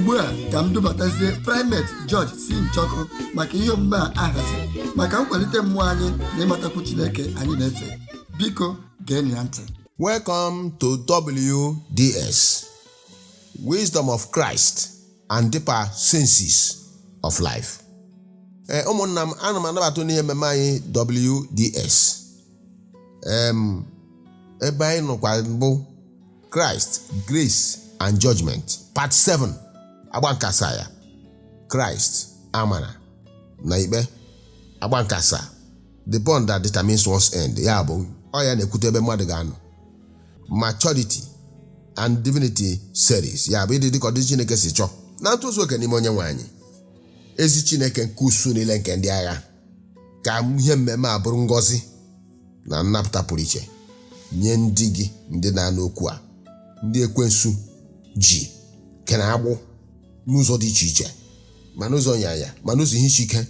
Ugbu a ka m dubatazie Primate George C. Nchọkụ maka ihe omume a ahaziri maka nkwalite mmụọ anyị na ịmatakwu Chineke anyị na-efe. Biko geenụ ya ntị. Welcome to WDS, Wisdom of Christ and Deeper Senses of Life. Ee, ụmụnna m, ana m anabata n'ihe mmemme anyị WDS. Ebe anyị nọkwa bụ Christ, Grace and Judgment, Part 7, agba nke asaa ya. Christ, amara na ikpe, agba nke asaa. The bond that determines one's end, ya bụ ọ ya na-ekwute ebe mmadụ ga-anọ. Maturity and Divinity series, ya bụ ịdị dịka ọdịdị Chineke si chọọ na ntozu oke n'ime onye nwe anyị, ezi Chineke nke usu niile nke ndị agha. Ka ihe mmemme a bụrụ ngọzi na nnapụta pụrụ iche nye ndị gị, ndị na-anụ okwu a, ndị ekwensu ji kere agbụ n'ụzọ dị iche iche, ma n'ụzọ nyanya, ma n'ụzọ ihe isi ike,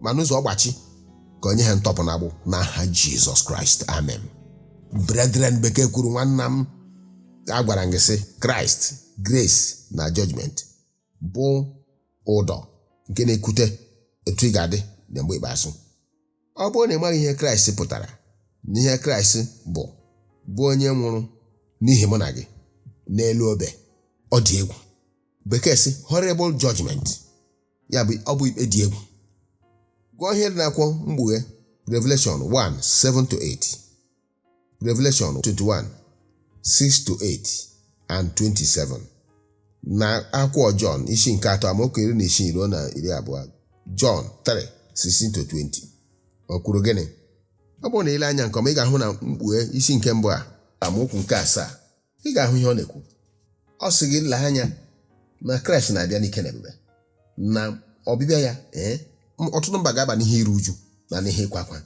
ma n'ụzọ ọgbachi, ka onye ha ntọpụ na agbụ n'aha Jizọs Kraịst, amen. Brethren, bekee kwuru, nwanna m, a gwara m gị sị Christ, Grace na Judgment bụ ụdọ nke na-ekwute etu ị ga-adị na mgbe ikpeazụ. Ọ bụrụ na ị maghị ihe Kraịst pụtara na ihe Kraịst bụ onye nwụrụ n'ihi mụ na gị n'elu obe, ọ dị egwu. Bekee sị horrible judgment, ya bụ ọ bụ ikpe dị egwu. Gụọ ihe dị n'akwụkwọ Mkpughe, Revelation 1 7 to 8, Revelation 21 6 to 8 and 27, na akwụkwọ Jọn isi nke 3, amaokwu 16 ruo na 20, John 3 16 to 20. Ọ kwuru gịnị? Ọ bụrụ na ile anya nke ọma, ị ga-ahụ na Mkpughe isi nke 1 a, amaokwu nke 7, ị ga-ahụ ihe ọ na-ekwu. Ọ sị gị lee anya na Kraịst na-abịa n'ike na ebube, na ọbịbịa ya, ee, ọtụtụ mba ga-aba n'ihe iru uju na n'ihe ịkwa akwa,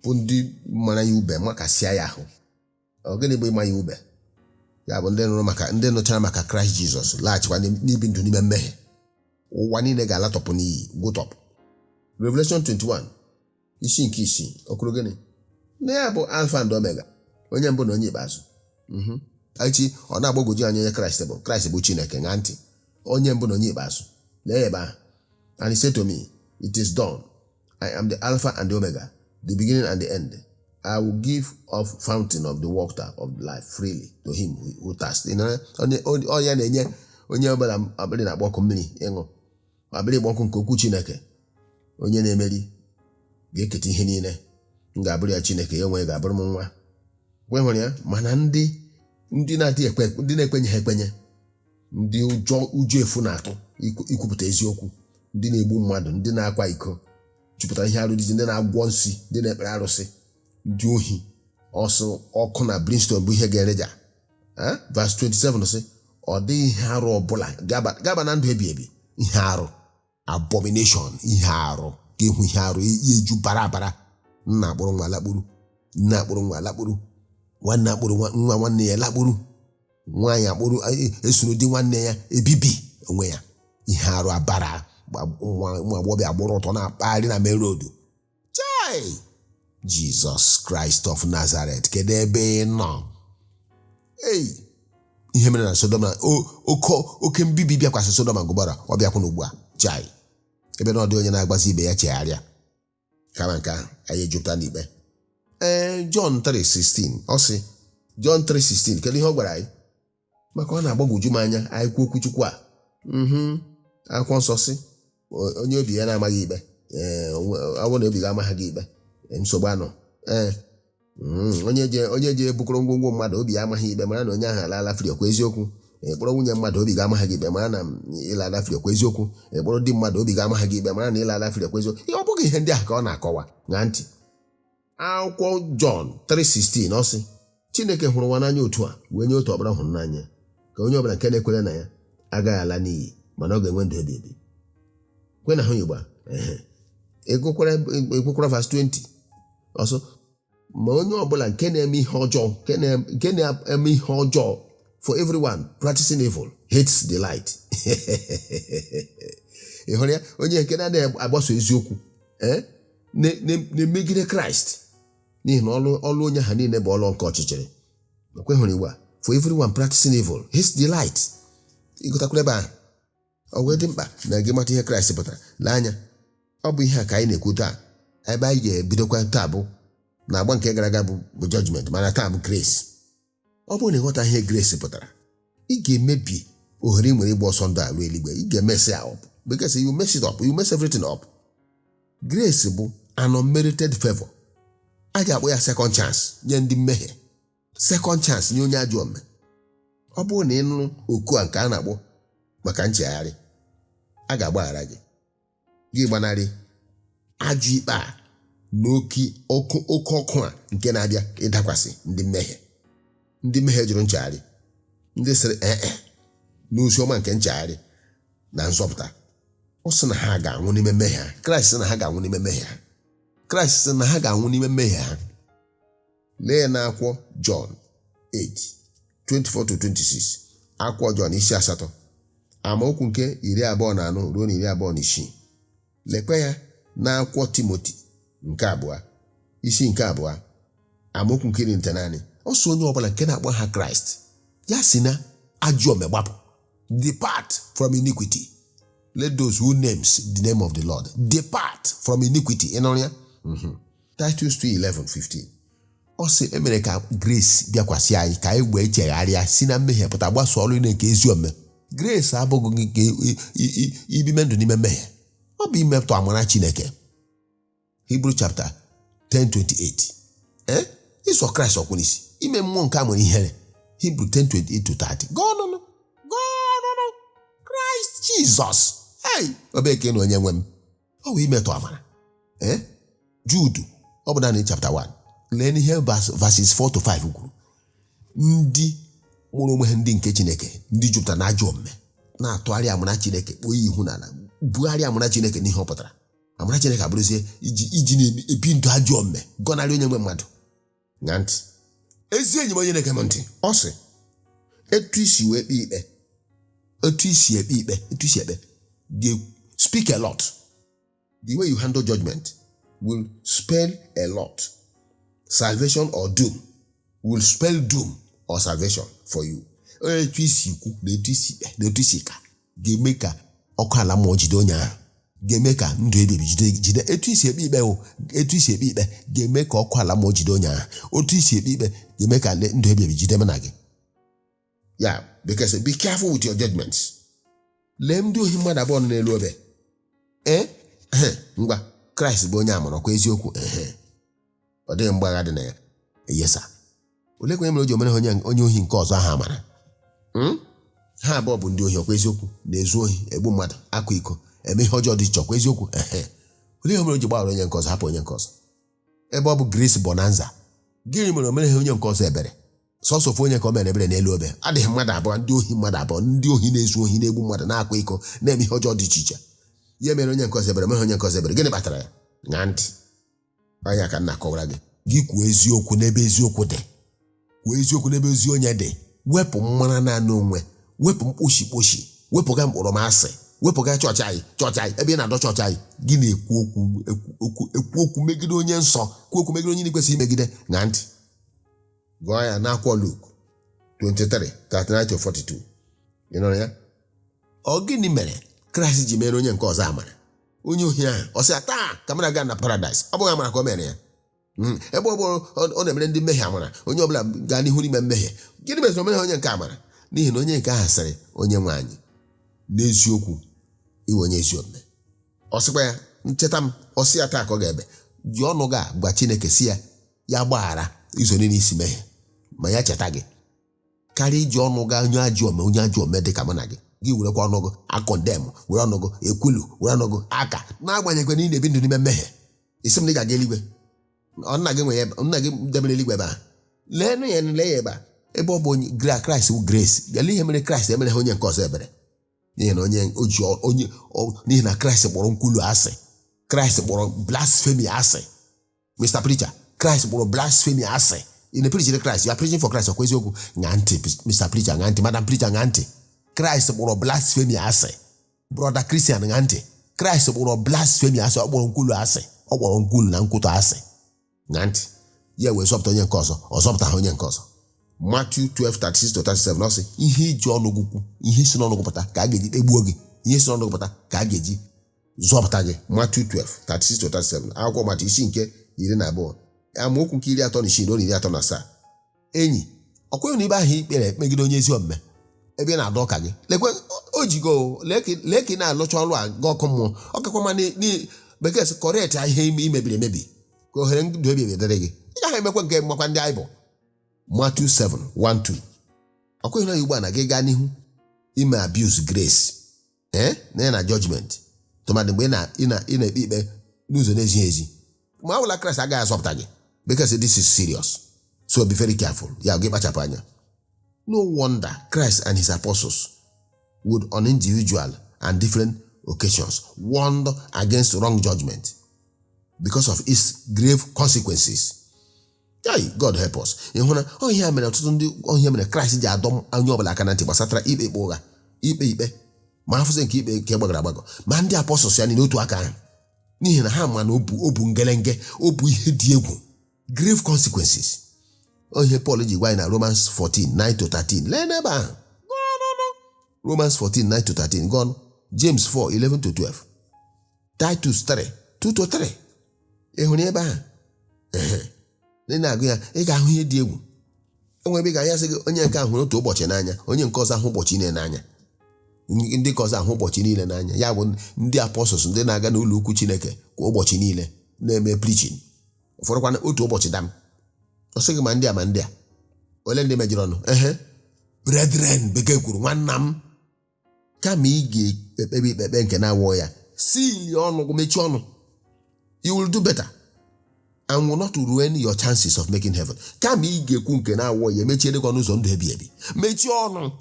bụ ndị mara ya ube, makasịa ya ahụ. Ọ gịnị bụ ịma ya ube? Ya bụ ndị nụrụ maka, ndị nụchara maka Kraịst Jizọs, laghachikwa n'ibi ndụ n'ime mmehie. Ụwa niile ga-alatọpụ n'iyi, gwụtọpụ. Revelation 21 isi nke 6, o kwuru gịnị? Na ya bụ Alpha and Omega, onye mbụ na onye ikpeazụ. Echi ọ na-agbagwoju anya onye Kraịst bụ. Kraịst bụ Chineke. Ṅaa ntị, onye mbụ na onye ikpeazụ. Lee ya ebe ahụ. "And he said to me, 'It is done. I am the Alpha and the Omega, the beginning and the end. I will give of fountain of the water of life freely to him who thirsts.'" Onye ọ ya na-enye onye ọbụla akpịrị na-akpọ ọkụ mmiri ịṅụ, akpịrị ịkpọ ọkụ nke okwu Chineke. Onye na-emeri ga-eketa ihe niile. M ga-abụrụ ya Chineke, ya onwe ya ga-abụrụ m nwa. Kwe hụrụ ya. Mana ndị na-adịghị ekwe, ndị na-ekwenyeghị ekwenye, ndị ụjọ ụjọ efu na-atụ ikwupụta eziokwu, ndị na-egbu mmadụ, ndị na-akwa iko, jupụtara ihe arụ dị, ndị na-agwọ nsị, ndị na-ekpere arụsị, ndị ohi, ọsọ ọkụ na brimstone bụ ihe ga-ereja. Verse 27 sị ọ dịghị ihe arụ ọbụla gaba na ndụ ebi ebi. Ihe arụ, abomination, ihe arụ ga-ehụ ihe arụ ya eju bara abara. Nna akpụrụ nwa lakpuru, nne akpụrụ nwa lakpuru, nwanne akpụrụ nwa nwanne ya lakpuru, nwaanyị akpụrụ esoro di nwanne ya ebibi onwe ya. Ihe arụ abara. Ụmụ agbọghọbịa agbụrụ ụtọ na-akpagharị na main road. Chai, Jesus Christ of Nazareth, kedu ebe ị nọ? Ei, ihe mere na Sodom na oke oke mbibi bịakwasị Sodom na Gomora, ọ bịakwa n'ugbu a. Chai, ebe na ọ dị onye na-agbazi ibe ya chegharịa, kama nke ahụ anyị ejupụta n'ikpe. Ee, John 3:16, ọ sị, John 3:16, kedu ihe ọ gwara anyị? Maka ọ na-agbagwoju m anya, anyị kwuo okwu Chukwu a. Akwụkwọ nsọ sị onye obi ya na-amaghị ikpe, ee, ọ bụrụ na obi gị amaghị gị ikpe, nsogbu anọ. Ee, onye je bukọrọ ngwongwo mmadụ, obi ya amaghị ikpe, mara na onye ahụ alaala free. Ọkwa eziokwu? Ịkpọrọ nwunye mmadụ, obi ga-amaghị gị ikpe, mara na ịlala free. Ọkwa eziokwu? Ịkpọrọ di mmadụ, obi ga-amaghị gị ikpe, mara na ịlala free. Ọkwa eziokwu? Ihe ọ bụghị ihe ndị ahụ ka ọ na-akọwa. Ṅaa ntị, akwụkwọ Jọn 3:16, ọ sị Chineke hụrụ nwa n'anya otu a, wee nye otu ọbara hụrụ n'anya, ka onye ọbụla nke na-ekwere na ya agaghị ala n'iyi, mana ọ ga-enwe ndụ ebi ebi. Kwe na hụ Igbo a. Ehe. Ịgụkwara verse 20 ọsọ, ma onye ọbụla nke na-eme ihe ọjọọ, nke na-eme ihe ọjọọ, for everyone practicing evil hates the light. Ị hụrụ ya? Onye nke na-anaghị agbaso eziokwu, na-emegide Kraịst, n'ihi na ọlụ onye ha niile bụ ọlụ nke ọchịchịrị. Ekwe hụrụ Igbo a, for everyone practicing evil hates the light. Ịgụtakwara ebe ahụ. Ọ wee dị mkpa na gị mata ihe Kraịst pụtara. Lee anya, ọ bụ ihe a ka anyị na-ekwu taa. Ebe anyị ga-ebidokwa taa bụ na agba nke gara aga bụ judgment, mana taa bụ grace. Ọ bụrụ na ịghọta ihe grace pụtara, ị ga-emebi ohere ị nwere ịgba ọsọ ndụ a ruo eluigwe. Ị ga-emess ya up, because you mess it up, you mess everything up. Grace bụ an unmerited favor. A ga-akpọ ya second chance nye ndị mmehie, second chance nye onye ajọ omume. Ọ bụrụ na ị nụrụ oku a nke a na-akpọ maka nchegharị, a ga-agbaghara gị, gị gbanarị ajọ ikpe a na oke ọkụ, oke ọkụ a nke na-abịa ịdakwasị ndị mmehie, ndị mmehie jụrụ nchegharị, ndị sịrị ee n'ozi ọma nke nchegharị na nzọpụta. Ọ sị na ha ga-anwụ n'ime mmehie ha. Kraịst sị na ha ga-anwụ n'ime mmehie ha. Kraịst sị na ha ga-anwụ n'ime mmehie ha. Lee na akwụkwọ Jọn 8 24 to 26, akwụkwọ Jọn isi 8, amaokwu nke 24 ruo na 26. Lekwe ya n'akwụkwọ Timoti nke abụọ, isi nke abụọ, amaokwu nke 19. Ọ sị onye ọbụla nke na-akpọ ha Kraịst ya si na ajọ omume gbapụ. Depart from iniquity. Let those who names the name of the Lord depart from iniquity. Ị nụrụ ya? Titus 2:11 15, ọ sị emere ka grace bịakwasị anyị ka anyị wee chegharịa, si na mmehie pụta, gbasoo ọrụ niile nke ezi omume. Grace abụghị nke ibime ndụ n'ime mmehie, ọ bụ imetọ amara Chineke. Hebrew chapter 10:28, ee, ịzọ Kraịst ọkwụ n'isi, ime mmụọ nke a nwere ihere. Hebrew 10:28 to 30. Gọnụnụ, gọnụnụ Kraịst Jizọs. Hey, obeke na onye nwe m, ọ bụ imetọ amara. Ee, Jude, ọ bụ naanị chapter 1. Lee n'ihe verses 4 to 5 kwuru. Ndị mụrụ onwe ha ndị nke Chineke, ndị jupụtara na ajọ omume, na-atụgharị amara Chineke, kpọọ ya ihu n'ala, bugharịa amara Chineke n'ihe ọ pụtara. Amara Chineke abụrụzie iji na-ebi ndụ ajọ omume, gọnarị onye nwe mmadụ. Ṅaa ntị, ezi enyi m onye na-ege m ntị. Ọ sị etu isi wee kpee ikpe, etu isi ekpe ikpe, etu isi ekpe ga speak a lot. The way you handle judgment will spell a lot. Salvation or doom, will spell doom or salvation for you. Etu isi kwu na etu isi ikpe na etu isi ka ga-eme ka ọkụ ala mmụọ jide onye ahụ, ga-eme ka ndụ ebibi jide. Etu isi ekpe ikpe wụ, etu isi ekpe ikpe ga-eme ka ọkụ ala mmụọ jide onye ahụ. Otu isi ekpe ikpe ga-eme ka ndụ ebibi jide mụ na gị ya. Because be careful with your judgments. Lee ndị ohi mmadụ abụọ nọ n'elu obe. Ee, ngwa, Kraịst bụ onye amara, ọkwa eziokwu? Ehe, ọ dịghị mgbagha dị na ya. Yesa, olee kwa mere o ji omere ha onye ohi nke ọzọ ahụ amara? Ha abụọ bụ ndị ohi, ọkwa eziokwu? Na-ezu ohi, egbu mmadụ, akwa iko, eme ihe ọjọọ dị iche, ọkwa eziokwu? Ehe, olee ihe mere o ji gbaghara onye nke ọzọ, hapụ onye nke ọzọ, ebe ọ bụ grace bonanza? Gịnị mere o mereghị onye nke ọzọ ebere, sọsọ ofu onye ka o mere ebere n'elu obe? Adịghị mmadụ abụọ ndị ohi, mmadụ abụọ ndị ohi na-ezu ohi, na-egbu mmadụ, na-akwa iko, na-eme ihe ọjọọ dị iche iche. Ya mere onye nke ọzọ ebere, mere onye nke ọzọ ebere. Gịnị kpatara ya? Ṅaa ntị, anya ka nna kọwara gị. Gị kwuo eziokwu n'ebe eziokwu dị, kwuo eziokwu n'ebe ezi onye dị. Wepụ mmara naanị onwe, wepụ mkposhi kposhi, wepụga mkpọrọmasị, wepụga chọọchị anyị, chọọchị anyị, ebe ị na-adọ chọọchị anyị. Gị na-ekwu okwu, ekwu okwu, ekwu okwu megide onye nsọ, kwuo okwu megide onye na-ekwesịghị imegide. Ṅaa ntị, gụọ ya n'akwụkwọ Luk 23 39 to 42. Ị nụrụ ya? Ọ gịnị mere Kraịst ji mere onye nke ọzọ amara, onye ohi ahụ? Ọ sị ya, taa ka mara gaa na paradaịs. Ọ bụghị amara ka o mere ya? Ebe ọ bụrụ ọ na-emere ndị mmehie amara, onye ọbụla gaa n'ihu n'ime mmehie, gịnị mere o mere onye nke amara? N'ihi na onye nke ahụ sịrị, "Onye nwe anyị, n'eziokwu iwe onye ezi omume." Ọ sịkwa ya, "Ncheta m." Ọ sị ya, taa ka ọ ga-ebe ji ọnụ gị a gwa Chineke si ya ya gbaghara izo niile isi mehie ma ya cheta gị, karịa iji ọnụ gị, onye ajọ ome, onye ajọ ome dị ka mụ na gị, gị werekwa ọnụ gị acondemn, were ọnụ gị ekwulu, were ọnụ gị aka, n'agbanyeghị na ị na-ebi ndụ n'ime mmehie. Isi m na ị ga-aga eluigwe? Ọ nna gị nwe ya ebe, nna gị debere eluigwe ebe a. Leenụ ya, lee ya ebe a, ebe ọ bụ onye Kraịst bụ grace. Lee ihe mere Kraịst emere ha onye nke ọzọ ebere, n'ihi na onye o ji onye n'ihi na Kraịst kpọrọ nkwulu asị. Kraịst kpọrọ blasphemy asị. Mr. Preacher, Kraịst kpọrọ blasphemy asị. Ị na-preachiri Kraịst, you are preaching for Christ, ọkwa eziokwu? Ṅaa ntị, Mr. Preacher, ṅaa ntị, Madam Preacher, ṅaa ntị. Kraịst kpọrọ blasphemy asị. Brother Christian, ṅaa ntị. Kraịst kpọrọ blasphemy asị. Ọ kpọrọ nkwulu asị, ọ kpọrọ nkwulu na nkwutọ asị. Ṅaa ntị, ya wee zọpụta onye nke ọzọ, ọ zọpụta ha onye nke ọzọ. Matthew 12:36 to 37, ọ sị ihe iji ọnụ gị kwu, ihe si n'ọnụ gị pụta ka a ga-eji kpegbuo gị. Ihe si n'ọnụ gị pụta ka a ga-eji zọpụta gị. Matthew 12 36 37, akwụkwọ Matiu isi nke 12, amaokwu nke 36 ruo 37. Enyi, ọ kweghị na ibe ahụ ikpere megide onye ezi omume ebe ị na-adọ ọka gị, lekwe o jigo, lee ka ị na-alụcha ọrụ a ga ọkụ mmụọ. Ọ kakwa ma bekee sị correct ihe i mebiri emebi ka ohere ndụ ebi ebi dịrị gị. Ị gaghị emekwa nke makwa ndị anyị bụ. Matthew 7 1 2. Ọ kweghị na ugbu a na gị gaa n'ihu ime abuse grace ee na ya na judgment, tụmadị mgbe ị na-ekpe ikpe n'ụzọ na-ezighị ezi, ma ọ bụla Kraịst agaghị azọpụta gị, because this is serious, so be very careful. Ya gị kpachapụ anya. No wonder Christ and his apostles would on individual and different occasions warned against wrong judgment because of its grave consequences. Hey, God help us. Ị hụ na ọ ihe a mere ọtụtụ ndị, ọ ihe mere Kraịst ji adọ onye ọbụla aka na ntị gbasatara ikpe ikpe ụgha, ikpe ikpe ma afụzi nke ikpe nke gbagọrọ agbagọ, ma ndị apostles ya n'otu aka ahụ, n'ihi na ha ma na o bu ngelenge, o bu ihe dị egwu, grave consequences. Ihe Paul ji gwa anyị na Romans 14 9 to 13. Lee n'ebe ahụ. Romans 14 9 to 13. Gụọ James 4 11 to 12, Titus 3 2 to 3. Ị hụrụ ebe ahụ? Ị na-agụ ya, ị ga-ahụ ihe dị egwu. Enwe ebe ị ga-anya sị gị onye nke ahụ hụrụ otu ụbọchị n'anya, onye nke ọzọ ahụ ụbọchị niile n'anya, ndị nke ọzọ ahụ ụbọchị niile n'anya. Ya bụ ndị apostles, ndị na-aga n'ụlọ ukwu Chineke kwa ụbọchị niile na-eme preaching, ụfọdụkwana otu ụbọchị dam. Ọ sị gị ma ndị a ma ndị a ole ndị mejọrọ ọnụ ehe. Brethren, bekee kwuru, nwanna m, kama ị ga-ekpebe ikpekpe nke na-awọ ya, sili ọnụ, mechie ọnụ. You will do better and will not ruin your chances of making heaven. Kama ị ga-ekwu nke na-awọ ya, emechiere gị ọnụ ụzọ ndụ ebi ebi, mechie ọnụ.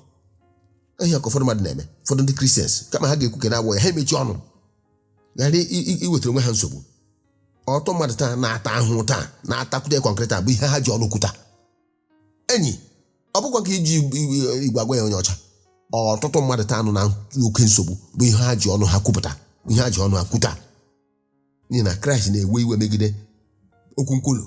Ihe ka ụfọdụ mmadụ na-eme, ụfọdụ ndị Christians, kama ha ga-ekwu nke na-awọ ya, ha emechi ọnụ, ghara iwetara onwe ha nsogbu. Ọtụ mmadụ taa na-ata ahụhụ, taa na-atakwute concrete bụ ihe ha ji ọnụ kwuta. Enyi, ọ bụkwa ka iji igwe agwa ya onye ọcha. Ọtụtụ mmadụ taa nọ na oke nsogbu bụ ihe ha ji ọnụ ha kwupụta, ihe ha ji ọnụ ha kwuta, n'ihi na Kraịst na-ewe iwe megide okwu nkwulu.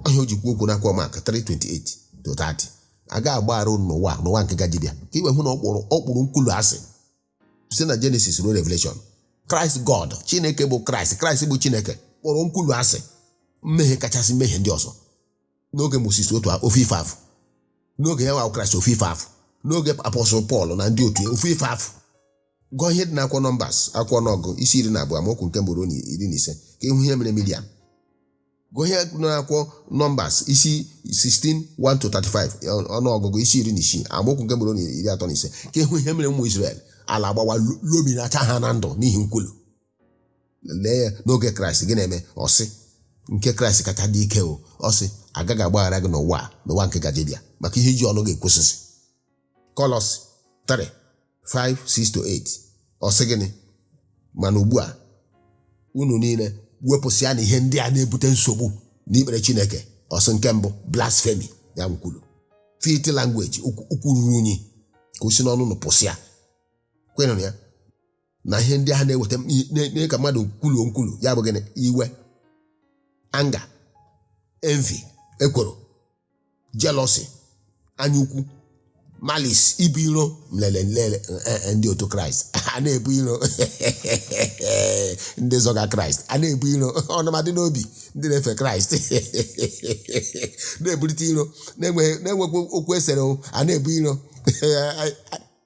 Ọhịa o ji kwuo okwu n'akwụkwọ Mak 3:28 to 30, aga agbaghara unu n'ụwa, n'ụwa nke gaji bịa, ka iwe hụ na ọ kpụrụ nkwulu asị site na Genesis ruo Revelation. Kraịst God, Chineke bụ Kraịst, Kraịst bụ Chineke, kpọrọ nkwulu asị, mmehie kachasị mmehie ndị ọzọ. N'oge Moses, otu ofe ife afụ. N'oge ya nwa Kraịst, ofe ife afụ. N'oge Apostle Paul na ndị otu ya, ofe ife afụ. Gụọ ihe dị n'akwụkwọ Numbers, akwụkwọ ọnụọgụ isi 12, amaokwu nke 1 ruo 15, ka ịhụ ihe mere Miriam. Gụọ ihe dị n'akwụkwọ Numbers isi 16 1 to 35, ọnụọgụgụ isi 16, amaokwu nke 1 ruo 35, ka ịhụ ihe mere ụmụ Israel. Ala agbawa lominacha ha na ndụ n'ihi nkwulu. Lee ya n'oge Kraịst, gị na-eme ọsị nke Kraịst kacha dị ike o. Ọsị agaghị agbaghara gị n'ụwa a, n'ụwa nke gaje bịa, maka ihe iji ọnụ ga-ekwusịsị. Kọlọs 3 5 6 to 8, ọsị gịnị? Mana ugbu a, unu niile wepụsịa na ihe ndị a na-ebute nsogbu n'ikpere Chineke. Ọsị nke mbụ, blasphemy, ya nkwulu, filthy language, okwu ruru unyi, ka o si n'ọnụ nụ pụsịa. Kwenụrụ ya na ihe ndị ahụ na-eweta na-eme ka mmadụ kwuluo nkwulu, ya bụ gịnị? Iwe, anger, envy, ekworo, jealousy, anyaukwu, malice, ibu iro, nlele nlele. Ndị otu Kraịst a na-ebu iro, ndị zọga Kraịst a na-ebu iro, ọnụmadị n'obi ndị na-efe Kraịst na-eburite iro, na-enwekwa okwu esere a na-ebu iro.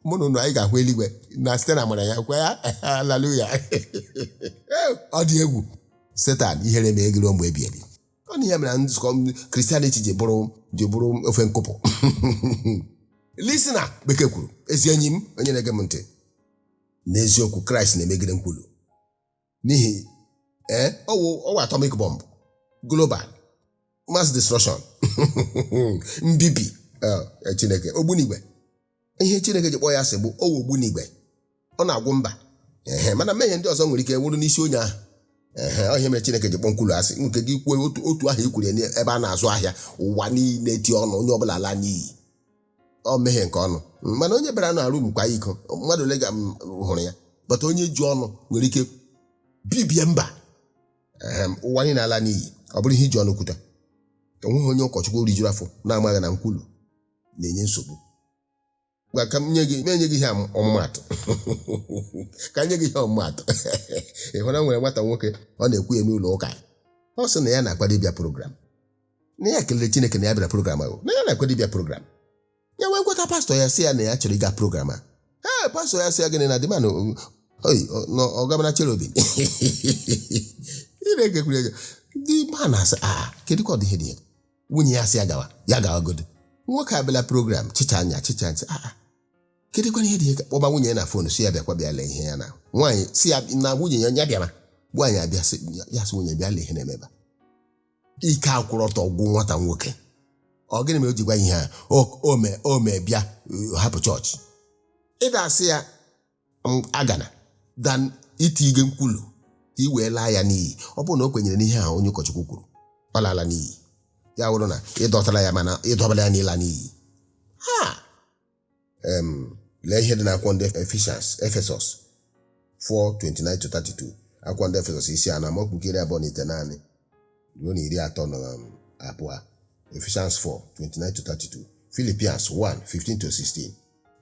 Mụ na unu, anyị ga-ahụ eluigwe na site na amara ya. Kwe ya, haleluya. Ọ dị egwu. Setan, ihere ma egiro mgbe ebi ebi. Ọ na ihe mere nzukọ Christianity ji bụrụ ofe nkụpụ. Listener, bekee kwuru, ezi enyi m, onye na-ege m ntị, n'eziokwu Kraịst na-emegide nkwulu, n'ihi ee ọwụ atomic bomb, global mass destruction, mbibi. Chineke, ogbunigwe. Ihe Chineke ji kpọọ ya asị bụ ọwụ ogbunigwe, ọ na-agwụ mba. Ehe, mana mmehie ndị ọzọ nwere ike wụrụ n'isi onye ahụ. Ehe, ọ ihe mere Chineke ji kpọọ nkwulu asị. Nke gị kwuo otu otu ahụ i kwuru ya ebe a na-azụ ahịa, ụwa niile tie ọnụ, onye ọbụla ala n'iyi. Ọ mmehie nke ọnụ. Mana onye bịara na rum kwa iko, mmadụ ole ga m hụrụ ya? Bata onye ji ọnụ nwere ike bibie mba. Ehem, ụwa niile ala n'iyi. Ọ bụrụ ihe iji ọnụ kwuta, onweghị onye ụkọchukwu rijuru afọ na-amaghị na nkwulu na-enye nsogbu. Gwa ka m nye gị menye gị ihe ọmụmatụ, ka nye gị ihe ọmụmatụ. Ị hụra, nwere nwata nwoke, ọ na-ekwu ya n'ụlọ ụka. Ọ sị na ya na-akwado ịbịa program, na ya kelere Chineke na ya bịara program ahụ, na ya na-akwado ịbịa program. Ya wee gwata pastọ ya, sị ya na ya chọrọ ịga program a. Ee, pastọ ya sị ya gịnị na dịmanụ oyi ọ gabana cherubim. Ị na-egekwuru ege ndị ma na-asị a, kedu ka ọ dị ihe dị ya? Nwunye ya sị ya gawa, ya gawagodo. Nwoke abịala program, chicha anya, chicha ntị. A, kedụkwana ihe dị ihe? Kpọba nwunye ya na phone, si ya bịakwa, bịa lee ihe ya na nwaanyị si ya na nwunye ya ya bịara. Nwaanyị abịa, sị ya, sị nwunye, bịa lee ihe na-eme ebe a. Ike akwụrụ ọtọ gwụ nwata nwoke. Ọ gịnị mere o ji gwa ihe a? O mee bịa hapụ chọọchị. Ịda asị ya agana dan iti ige nkwulu ka i wee laa ya n'iyi. Ọ bụrụ na o kwenyere n'ihe ahụ onye ụkọchukwu kwuru, ọ laala n'iyi. Ya wụrụ na ịdọtara ya, mana ịdọbara ya n'ịla n'iyi ha. Lee ihe dị n'akwụkwọ ndị Ephesians, Efesọs 4:29 to 32. Akwụkwọ ndị Efesọs, isi 4, amaokwu nke 29 ruo na 32. Ephesians 4:29 to 32. Philippians 1:15 to 16.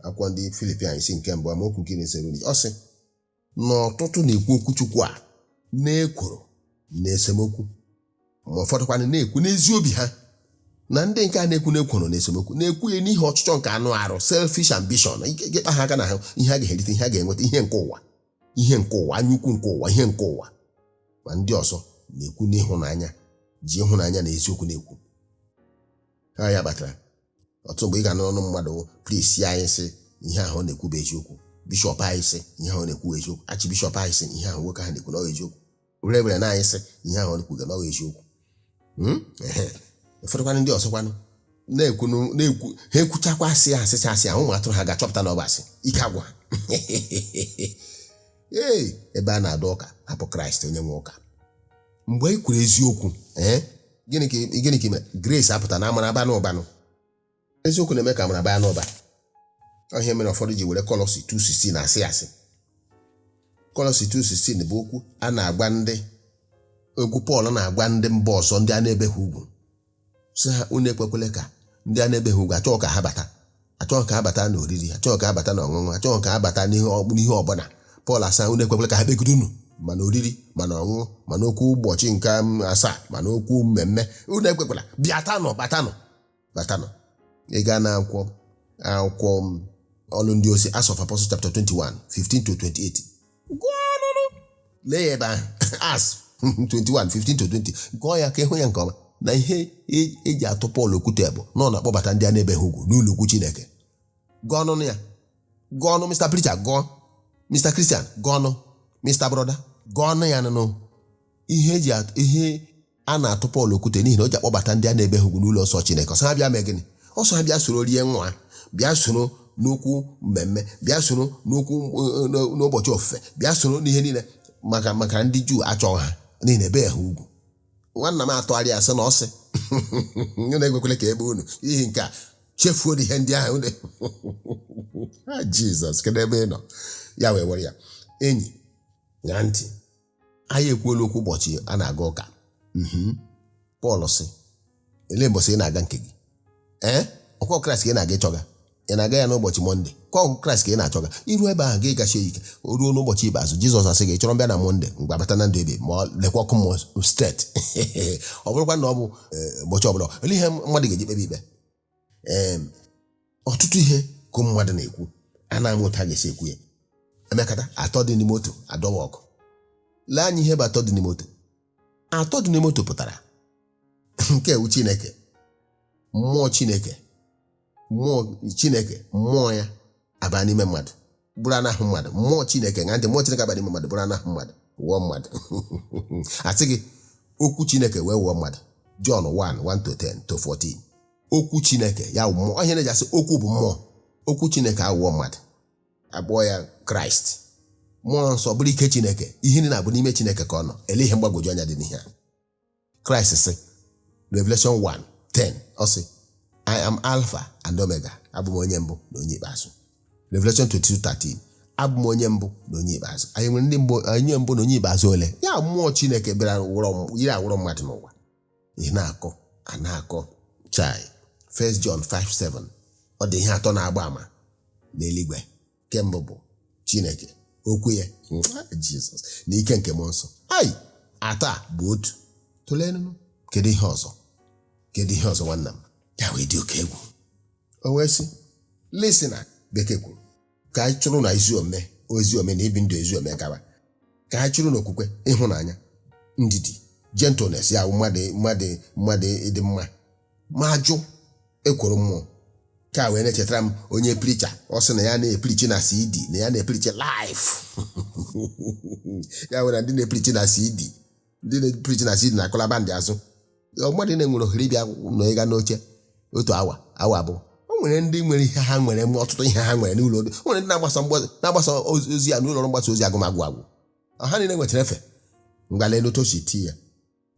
Akwụkwọ ndị Philippians, isi nke 1, amaokwu nke 15 ruo ọ sị na ọtụtụ na-ekwu okwu Chukwu a na-ekworo na esemokwu, ma ụfọdụkwanụ na-ekwu n'ezi obi ha, na ndị nke a na-ekwu n'ekworo na esemokwu na-ekwu ya n'ihi ọchịchọ nke anụ arụ, selfish ambition, ịkpa ha aka na ha, ihe a ga-erite, ihe a ga-enweta, ihe nke ụwa, ihe nke ụwa, anyaukwu nke ụwa, ihe nke ụwa. Ma ndị ọzọ na-ekwu n'ịhụnanya, ji ịhụnanya na eziokwu na-ekwu ha. Ya kpatara ọtụtụ mgbe ị ga n'ọnụ mmadụ, priest anyị sị ihe ahụ ọ na-ekwu bụ eziokwu, bishọp anyị sị ihe ahụ ọ na-ekwu bụ eziokwu, archbishop anyị sị ihe ahụ nwoke ahụ na-ekwu na ọ bụ eziokwu, reverend anyị sị ihe ahụ ọ na-ekwu na ọ bụ eziokwu. Ehe. Ụfọdụkwanụ ndị ọzọkwanụ na-ekwu, na-ekwu, ha ekwuchakwa asị, asịcha asị ahụ, ụmụ atụrụ ha ga-achọpụta na ọ bụ asị. Ike agwa ha. Ee, ebe a na-adọ ụka, hapụ Kraịst onye nwe ụka. Mgbe e kwuru eziokwu, ee, gịnị ka ị mere? Grace apụta na amara aba n'ụbanụ. Eziokwu na-eme ka amara baa n'ụba. Ọ ihe mere ụfọdụ ji were Kọlọsi 2:16 asị asị. Kọlọsi 2:16 bụ okwu a na-agwa ndị, okwu Pọl na-agwa ndị mba ọzọ, ndị a na-ebeghị ugwu, sị ha unu ekwekwele ka ndị a na-ebeghị ugwu achọghị ka ha bata, achọghị ka ha bata n'oriri, achọghị ka ha bata n'ọṅụṅụ, achọghị ka ha bata n'ihe ọbụla. Pọl asa unu ekwekwele ka ha kpegide unu, ma n'oriri, ma n'ọṅụṅụ, ma n'okwu ụbọchị nke asaa, ma n'okwu mmemme. Unu ekwekwela, bịatanụ, batanụ, batanụ. Ị gaa na akwụkwọ Ọlụ Ndị Ozi, Acts of Apostles, chapter 21, 15 to 28, gụọ ọnụnụ, lee ya ebe ahụ. Acts 21, 15 to 20, gụọ ya ka ịhụ ya nke ọma, na ihe eji atụ Pọl okwute bụ na ọ na-akpọbata ndị a na-ebeghị ugwu n'ụlọ ukwu Chineke. Gụọ ọnụnụ ya, gụọ ọnụ. Mr. Preacher, gụọ. Mr. Christian, gụọ ọnụ. Mr. Brother, gụọ ọnụ ya nụnụ. Ihe eji ihe a na-atụ Pọl okwute n'ihi na o ji akpọbata ndị a na-ebeghị ugwu n'ụlọ nsọ Chineke. Ọsọ ha bịa mee gịnị? Ọsọ ha bịa soro rie nwa, bịa soro n'okwu mmemme, bịa soro n'okwu n'ụbọchị ofufe, bịa soro n'ihe niile, maka ndị Juu achọghị ha n'ihi na ebe ha ugwu. Nwanna m, atụgharị asị na ọsị unu ekwekwele ka ebe unu n'ihi nke a chefuo ihe ndị ahụ unu. Ha, Jizọs, kedu ebe ị nọ? Ya wee were ya enyi ṅaa ntị. Anyị ekwuola okwu ụbọchị a na-aga ụka. Pọl sị, elee mbọsị ị na-aga nke gị? Ee, ọkwa Kraịst ka ị na-aga ịchọga. Ị na-aga ya n'ụbọchị Mọnde ka ọ Kraịst ka ị na-achọga. Iru ebe ahụ gị gachie ike, o ruo n'ụbọchị ikpeazụ, Jizọs asị gị, chọrọ mbịa na Mọnde, mgbe abata na ndụ ebe ma ọ lekwa ọkụ mmụọ straight. Ọ bụrụkwa na ọ bụ ụbọchị ọbụla, olee ihe mmadụ ga-eji kpebe ikpe? Ee, ọtụtụ ihe ka ụmụ mmadụ na-ekwu a na-amụ otu a ga-esi ekwu ya. Emekata atọ dị n'ime otu adọwa ọgụ. Lee anya, ihe bụ atọ dị n'ime otu. Atọ dị n'ime otu pụtara nke ewu Chineke, mmụọ Chineke, mmụọ Chineke, mmụọ ya aba n'ime mmadụ bụrụ anahụ mmadụ. Mmụọ Chineke, ṅa ntị, mmụọ Chineke aba n'ime mmadụ bụrụ anahụ mmadụ, wụọ mmadụ. Asị gị okwu Chineke wee wụọ mmadụ. John 1, 1 to 10 to 14. Okwu Chineke ya wụ mmụọ. Ihe na-eji asị okwu bụ mmụọ. Okwu Chineke awụọ mmadụ, akpọọ ya Kraịst. Mmụọ Nsọ bụrụ ike Chineke. Ihe niile na-abụ n'ime Chineke ka ọ nọ. Ele ihe mgbagwoju anya dị n'ihe a? Kraịst sị, Revelation 1, 10, ọ sị, "I am Alpha and Omega." Abụ m onye mbụ na onye ikpeazụ. Revelation 22, 13, abụ m onye mbụ na onye ikpeazụ. Anyị nwere ndị mbụ, onye mbụ na onye ikpeazụ ole? Ya mmụọ Chineke bịara wụrọ yiri awụrọ mmadụ n'ụwa. Ị na-akọ a na-akọ chai. 1 John 5, 7, ọ dị ihe atọ na-agba ama. N'eluigwe. Nke mbụ bụ Chineke, okwu ya, Jizọs, na ike nke mmụọ nsọ. Ai, atọ a bụ otu. Tụlee nụ, kedu ihe ọzọ? Kedu ihe ọzọ, nwanna m? Ya wee dị oke egwu. O wee sị, listen, bekee kwuru ka anyị chụrụ na ezi omume, ezi omume na ibi ndụ ezi omume gawa, ka anyị chụrụ n'okwukwe, ịhụnanya, ndidi, gentleness, ya bụ mmadụ ịdị mma, ma jụ ekworo mmụọ. Ka wee na-echetara m onye preacher, ọ sị na ya na-epreach na CD, na ya na-epreach live. Ya nwere ndị na-epreach na CD, ndị na-epreach na CD na-akụlaba ndị azụ. Mmadụ na-enwere ohere ịbịa nọ ịga n'oche otu awa, awa abụọ. O nwere ndị nwere ihe ha nwere, ọtụtụ ihe ha nwere n'ụlọ. O nwere ndị na-agbasa ozi ya n'ụlọ ọrụ mgbasa ozi agụmagụ agwụ. Ha niile nwetara efe ngwa. Lee otu o si tii ya.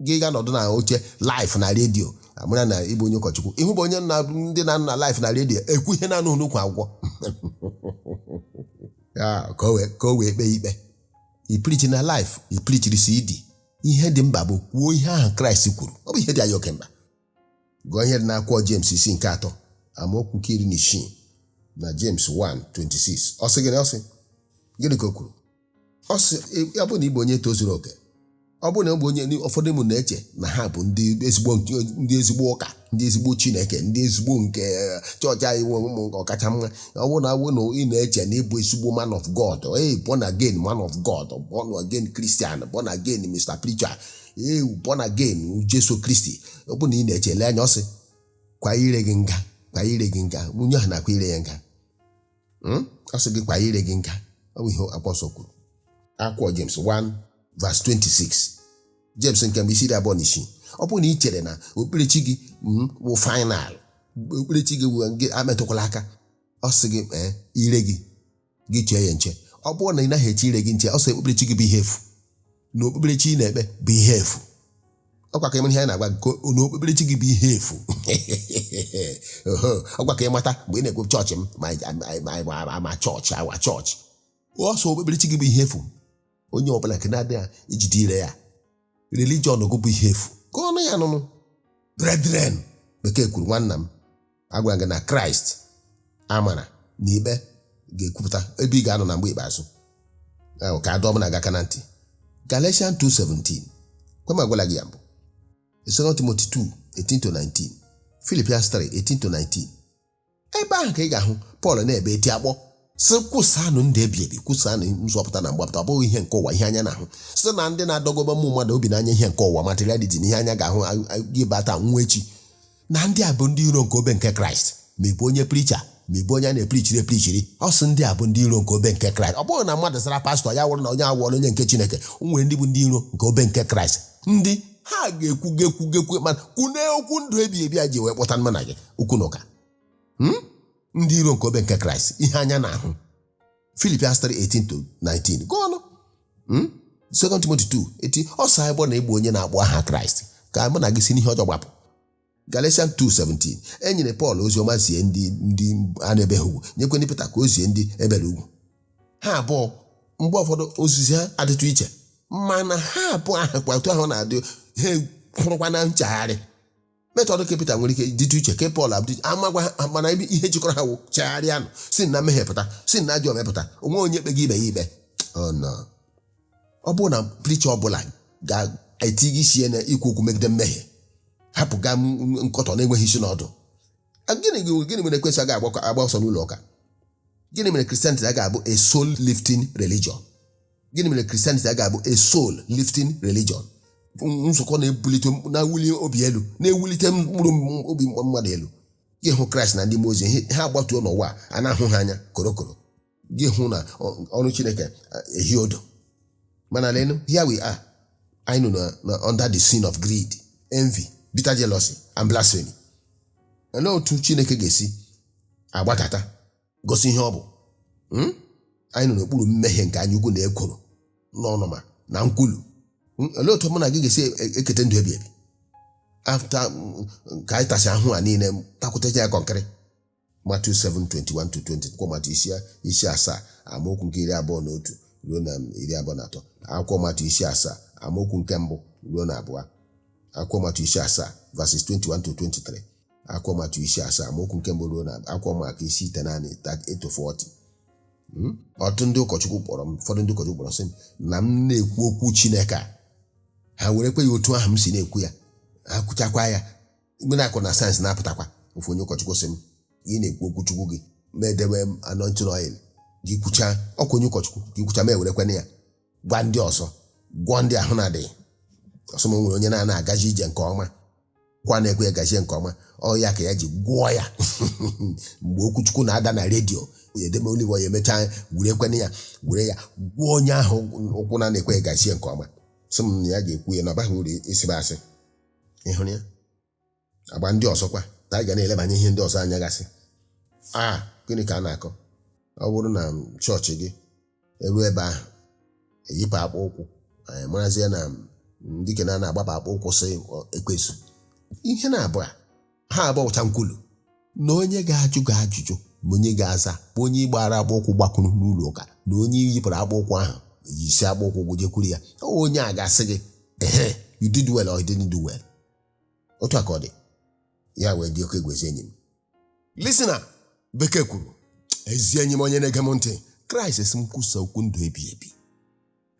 Gị ga nọdụ na oche live na redio, amara na ịbụ onye ụkọchukwu, ịhụ bụ onye na ndị na-anọ na live na redio ekwu ihe na-anụghị n'ukwu akwụkwọ ya, ka o wee kpee ikpe. Ipreach na live, ipreachiri CD, ihe dị mkpa bụ kwuo ihe ahụ Kraịst kwuru. Ọ bụ ihe dị anyị oke mkpa. Gụọ ihe dị n'akwụkwọ James isi nke 3, amaokwu nke 16, na James 1:26. Ọ sị gịnị? Ọ sị gịnị ka o kwuru? Ọ sị ya bụ na ịbụ onye tozuru oke. Ọ bụrụ na ọ bụ onye ụfọdụ ụmụ na-eche na ha bụ ndị ezigbo, ndị ezigbo ụka, ndị ezigbo Chineke, ndị ezigbo nke chọọchị anyị nwe ụmụ ọkacha mma. Ọ bụrụ na ọ bụrụ na ị na-eche na ịbụ ezigbo man of God, hey, born again man of God, born again Christian, born again Mr. Preacher, hey, born again Jesu Kristi, ọ bụrụ na ị na-eche, lee anya, ọ sị kwa ire gị nga, kwa ire gị nga. Onye ahụ na-akwa ire ya nga. Ọ sị gị kwa ire gị nga. Ọ bụ ihe akwụkwọ nsọ kwuru. Akwụkwọ James 1 verse 26, James nke mbụ isi 26. Ọ bụrụ na ị chere na okpukperechi gị bụ final, okpukperechi gị bụ gị ametụkwala aka, ọ sị gị ee, ire gị, gị chee ya nche. Ọ bụrụ na ị naghị eche ire gị nche, ọ sị okpukperechi gị bụ ihe efu, na okpukperechi ị na-ekpe bụ ihe efu. Ọkwa ka ịmara ihe anyị na-agwa gị, na okpukperechi gị bụ ihe efu. Ọkwa ka ịmata mgbe ị na-ekwu chọọchị m ma chọọchị awa chọọchị, ọsọ okpukperechi gị bụ ihe efu. Onye ọbụla nke na-adịghị ejide ire ya, religion gị bụ ihe efu. Ka ọnụ ya nụnụ. Brethren, bekee kwuru, nwanna m, agwara gị na Kraịst, amara na ikpe ga-ekwupụta ebe ị ga-anọ na mgbe ikpeazụ ahụ. Ka adọ ọbụla gị aka na ntị. Galatians 2:17, kwe m agwala gị ya mbụ. 2 Timothy 2:18-19, Philippians 3:18-19. Ebe ahụ ka ị ga-ahụ Pọl na-ebe eti akpọ sị, kwụsanụ ndụ ebi ebi, kwụsanụ nzọpụta na mgbapụta. Ọ bụghị ihe nke ụwa, ihe anya na-ahụ, site na ndị na-adọgobe ụmụ mmadụ obi n'anya ihe nke ụwa, materialism, ihe anya ga-ahụ, gị bata nwa echi, na ndị a bụ ndị iro nke obe nke Kraịst. Ma ị bụ onye preacher, ma ị bụ onye a na-epreachiri epreachiri, ọ sị ndị a bụ ndị iro nke obe nke Kraịst. Ọ bụghị na mmadụ zara pastọ, ya wụrụ na onye awụọla onye nke Chineke. O nwere ndị bụ ndị iro nke obe nke Kraịst, ndị ha ga-ekwu gekwu gekwu, mana kwune okwu ndụ ebi ebi a ji wee kpọta mma na gị okwu na ụka. Ndị iro nke obe nke Kraịst, ihe anya na-ahụ. Philippians 3:18-19, gụọ ọnụ. 2 Timothy 2:18, ọ sị anyị bụ na ịbụ onye na-akpọ aha Kraịst, ka mụ na gị si n'ihe ọjọọ gbapụ. Galatians 2:17, e nyere Pọl ozi ọma zie ndị a na-ebeghị ugwu, nyekwe Pita ka o zie ndị ebere ugwu. Ha abụọ, mgbe ụfọdụ ozizi ha adịtụ iche, mana ha abụọ ahụ kwa otu ahụ na-adị, ha kwụrụkwa na nchegharị. Method ke Pita nwere ike dịtụ iche, ke Pọl abụdị amagwa ha, mana ebe ihe jikọrọ ha wụ chegharịanụ, si na mmehie pụta, si na ajọ ome pụta. Onwe onye kpe gị ibe ya ikpe. Oh no. Ọ bụrụ na preacher ọbụla ga-eti gị isi ya na ikwu okwu megide mmehie, hapụ gaa nkọtọ na-enweghị isi n'ọdụ. Gịnị mere ekwensụ agaghị agba ọsọ n'ụlọ ụka? Gịnị mere Christianity agaghị abụ a soul lifting religion? Gịnị mere Christianity agaghị abụ a soul lifting religion? Nzukọ na-ebulite, na-ewuli obi elu, na-ewulite mkpụrụ obi mmadụ elu. Gị hụ Kraịst na ndị mmụọ ozi ha agbatuo n'ụwa a na-ahụ ha anya korokoro. Gị hụ na ọrụ Chineke ehi odo. Mana leenụ, here we are, anyị nọ na under the sin of greed, envy, bitter jealousy and blasphemy. Olee otu Chineke ga-esi agbakata gosi ihe ọ bụ? Anyị nọ n'okpuru mmehie nke anya ukwu na ekworo n'ọnụma na nkwulu. Olee otu mụ na gị ga-esi eketa ndụ ebi ebi after ka anyị tasị ahụ a niile, takwutecha ya kọnkịrị? Matthew 7:21 to 20, akwụkwọ Matthew isi 7, amaokwu nke 21 ruo na 23. Akwụkwọ Matthew isi 7, amaokwu nke 1 ruo na 2. Akwụkwọ Matthew isi 7, verses 21 to 23. Akwụkwọ Matiu isi 7 amaokwu nke 1 ruo na akwụkwọ Mak isi 9 38-40. Ọtụtụ ndị ụkọchukwu kpọrọ m, ụfọdụ ndị ụkọchukwu kpọrọ sị m na m na-ekwu okwu Chineke a, ha werekwa ya otu ahụ m si na-ekwu ya, ha kwuchakwa ya mgbe na-akụ na sayensị na-apụtakwa. Ofu onye ụkọchukwu sị m, ị na-ekwu okwu Chukwu gị, ma edewe m anointing oil gị kwuchaa, ọkwa onye ụkọchukwu gị kwuchaa, ma ewerekwana ya gwa ndị ọzọ, gwọọ ndị ahụ na-adịghị. Ọsọ m nwere onye na-ana agaji ije nke ọma, kwa na-ekwe gazie nke ọma, ọ ya ka ya ji gwọọ ya. Mgbe okwuchukwu na-ada na redio, ya edeme olive oil, emechaa werekwana ya were ya gwọọ onye ahụ ụkwụ na na-ekwe gazie nke ọma. Sị m na ya ga-ekwu ya na ọ baghị uru ịsịba asị. Ịhụrụ ya agba ndị ọzọkwa na anyị ga na-elebanye ihe ndị ọzọ anya gasị. A gịnị ka a na-akọ? Ọ bụrụ na chọọchị gị eruo ebe ahụ eyipụ akpụ ụkwụ, anyị marazie na ndị kena na-agbapụ akpụ ụkwụ sị ekwesu. Ihe na-abụ a ha abụọ wụcha nkwulu na onye ga-ajụ gị ajụjụ ma onye ga-aza bụ onye gbara akpụ ụkwụ gbakwuru n'ụlọ ụka na onye yipụrụ akpụ ụkwụ ahụ yisi akpụ ụkwụ gụjekwuru ya. Ọ onye a ga-asị gị ehe, you did well or you didn't do well. Otu a ka ọ dị. Ya wee dị oke egwu, ezi enyi m. Listener, bekee kwuru, ezi enyi m onye na-ege m ntị, Kraịst sị m kwusa okwu ndụ ebi ebi,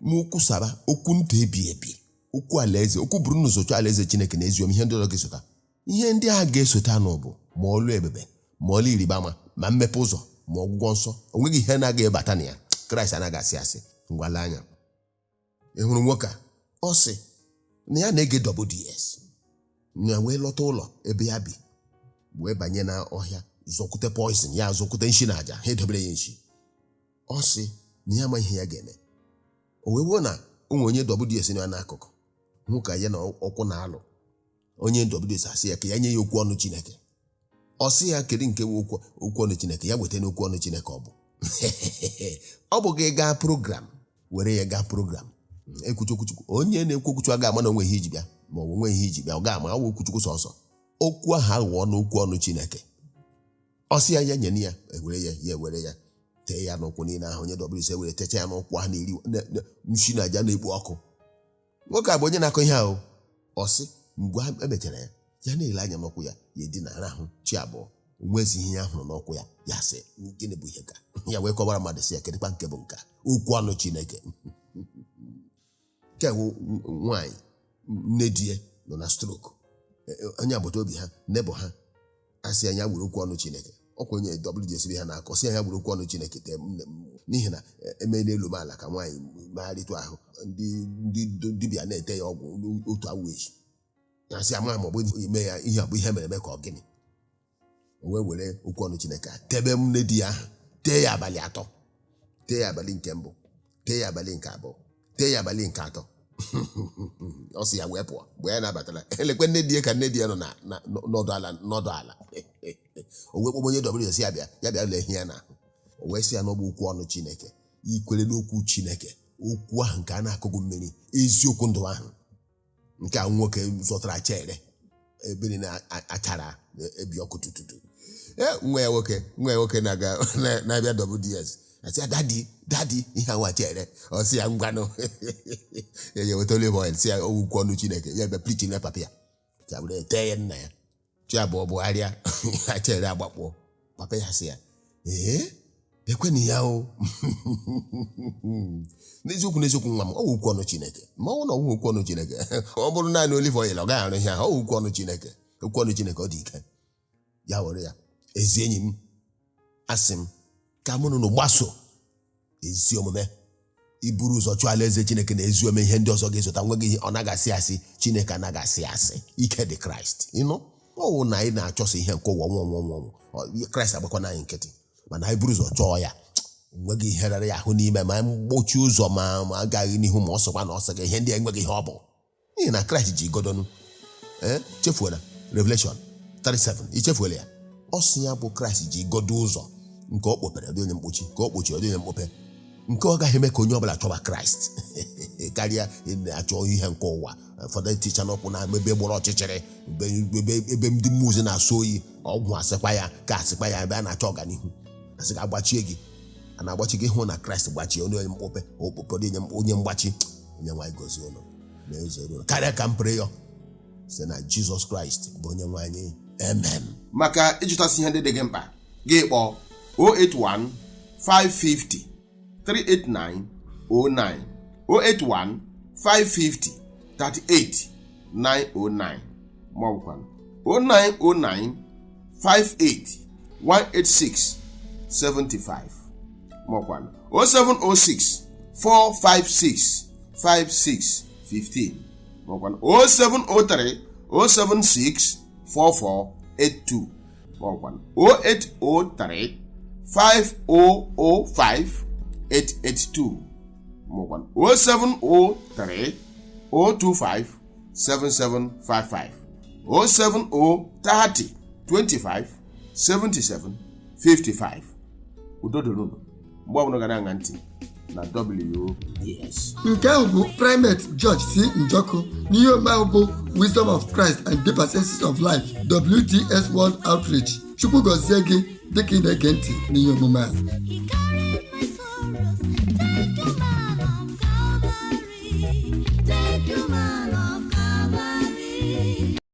m kwusaba okwu ndụ ebi ebi, okwu alaeze, okwu buru n'ụzọ chọọ alaeze Chineke na ezi omume, ihe ndị ọzọ ga-esota. Ihe ndị a ga-esota nụ bụ ma ọlụ ebube, ma ọlụ ịrịba ama, ma mmepe ụzọ, ma ọgwụgwọ nsọ. O nweghị ihe na-aga ebata na ya. Kraịst anaghị asị asị. Ngwala anya, ị hụrụ nwoke a, ọ sị na ya na-ege WDS na wee lọta ụlọ ebe ya bi, wee banye na ọhịa zọkwute poison, ya zọkwute nshi na aja ha edobere ya nshi. Ọ sị na ya ama ihe ya ga-eme. O wee wuo na ụmụ onye WDS nọ ya n'akụkụ hụ ka ya na ọkwụ na-alụ. Onye WDS asị ya ka ya nye ya okwu ọnụ Chineke. Ọ sị ya kedu nke bụ okwu ọnụ Chineke? Ya weta n'okwu ọnụ Chineke. Ọ bụ gị gaa program, were ya gaa program ekwuchi okwuchukwu. Onye na-ekwu okwuchukwu aga ama na onwe ihe iji bịa, ma ọ bụ onwe ihe iji bịa, ọ ga-ama awụ okwuchukwu sọsọ. Okwu ahụ aghọọ n'okwu ọnụ Chineke. Ọ sị ya ya nye ya, ewere ya, ya ewere ya tee ya n'ụkwụ niile ahụ. Onye WDS were techa ya n'ụkwụ ahụ na-eri nshi na aja na-ekpo ọkụ. Nwoke a bụ onye na-akọ ihe ahụ. Ọ sị mgbe emechara ya, ya na-ele anya n'ụkwụ ya, ya edinara ahụ chi abụọ, onwezi ihe ya hụrụ n'ụkwụ ya. Ya sị gịnị bụ ihe ka ya wee kọwara mmadụ, sị ya kedụkwa nke bụ nke a? Okwu ọnụ Chineke. Nke wụ nwaanyị nne di ya nọ na stroke, onye agbata obi ha nebụ ha asị ya were okwu ọnụ Chineke. Ọkwa onye WDS ha na-akọ, sị ya were okwu ọnụ Chineke tee n'ihi na eme n'elu m ala ka nwaanyị megharịtụ ahụ. Ndị dibịa na-ete ya ọgwụ otu awụ echi, ya sị ama ma ọ bụ ime ya ihe ọ bụ ihe mere eme ka ọ gịnị. O wee were okwu ọnụ Chineke a tebe nne di ya ahụ, tee ya abalị 3, tee ya abalị nke mbụ, tee ya abalị nke abụọ, tee ya abalị nke atọ. Ọ sị ya wee pụọ. Mgbe ya nabatara, elekwe nne di ya ka nne di ya nọ na nọdụ ala. O wee kpọọ onye WDS, ya bịa, ya bịa lee ihe ya n'ahụ. O wee sị ya n'ọbụ okwu ọnụ Chineke, ikwere n'okwu Chineke, okwu ahụ nke a na-akụghị mmiri, eziokwu ndụ ahụ. Nke a nwoke zọtara chere ebiri na-achara ebi ọkụ tututu. Nwa ya nwoke na-aga na-abịa WDS, asị ya daddy, daddy, ihe awa chere. Ọ sị ya ngwanụ, ya weta olive oil, sị ya okwu ọnụ Chineke. Ya bịa preaching na papa ya, ya were tee ya nna ya chi abụọ bụgharịa, chere agbakpọ. Papa ya sị ya ee, ekwenụ ya o, n'eziokwu n'eziokwu nwa m, ọ wụ okwu ọnụ Chineke. Ma ọ bụrụ na ọ wụ okwu ọnụ Chineke, ọ bụrụ naanị olive oil, ọ gaghị arụ ihe ahụ. Ọ wụ okwu ọnụ Chineke. Okwu ọnụ Chineke ọ dị ike. Ya were ya. Ezi enyi m, asị m ka mụ na gbaso ezi omume, iburu ụzọ chụọ alaeze Chineke na ezi omume, ihe ndị ọzọ ga-ezota. Nweghị ihe ọ naghị asị asị. Chineke anaghị asị asị. Ike dị Kraịst ịnụ. Ọ wụ na anyị na-achọsọ ihe nke ụwa nwa nwa nwa nwa, Kraịst agbakwana anyị nkịtị. Mana anyị buru ụzọ chọọ ya, nweghị ihe rara ya ahụ n'ime ma mgbochi ụzọ ma agaghị n'ihu, ma ọ sọkwa na ọ sị gị ihe ndị enweghị ihe ọ bụ, n'ihi na Kraịst ji godonu. Ee, chefuola Revelation 37, ichefuola ya. Ọ sị ya bụ Kraịst ji godo ụzọ nke ọ kpọpere dị onye mkpochi, ka ọ kpochiri dị onye mkpope, nke ọ gaghị eme ka onye ọbụla chọba Kraịst karịa na-achọ ihe nke ụwa. Ụfọdụ ticha n'ụkwụ na ebe gbara ọchịchịrị, ebe ndị mmụọ ozi na-asọ oyi, ọgwụ asịkwa ya ka asịkwa ya, ebe a na-achọ ọganihu, asị ka agbachie gị, a na-agbachi gị. Hụ na Kraịst gbachie onye mkpope, okpope dị onye mgbachi. Onye nwaanyị gozie ụnụ na ụzọ ruo karịa ka m pere ya site na Jizọs Kraịst bụ onye nwe anyị. Amen. Maka ịjụtasị ihe ndị dị gị mkpa, gị kpọọ 081 550 38909, 081 550 38 909, ma ọ bụkwa 0909 58 186 75, ma ọkwa 0706 456 56 15, ma ọkwa 0703 076 4482, ma ọkwa 0803 5005 882, ma ọkwa 0703 025 7755, 070 30 25 77 55. Udo dịrị unu mgbe ọbụla gara aṅa ntị na WDS. Nke ahụ bụ Primate George C. Njọkụ n'ihe omume ahụ bụ Wisdom of Christ and Deeper Senses of Life, WTS World Outreach. Chukwu gọzie gị dịka ị na-ege ntị n'ihe omume a.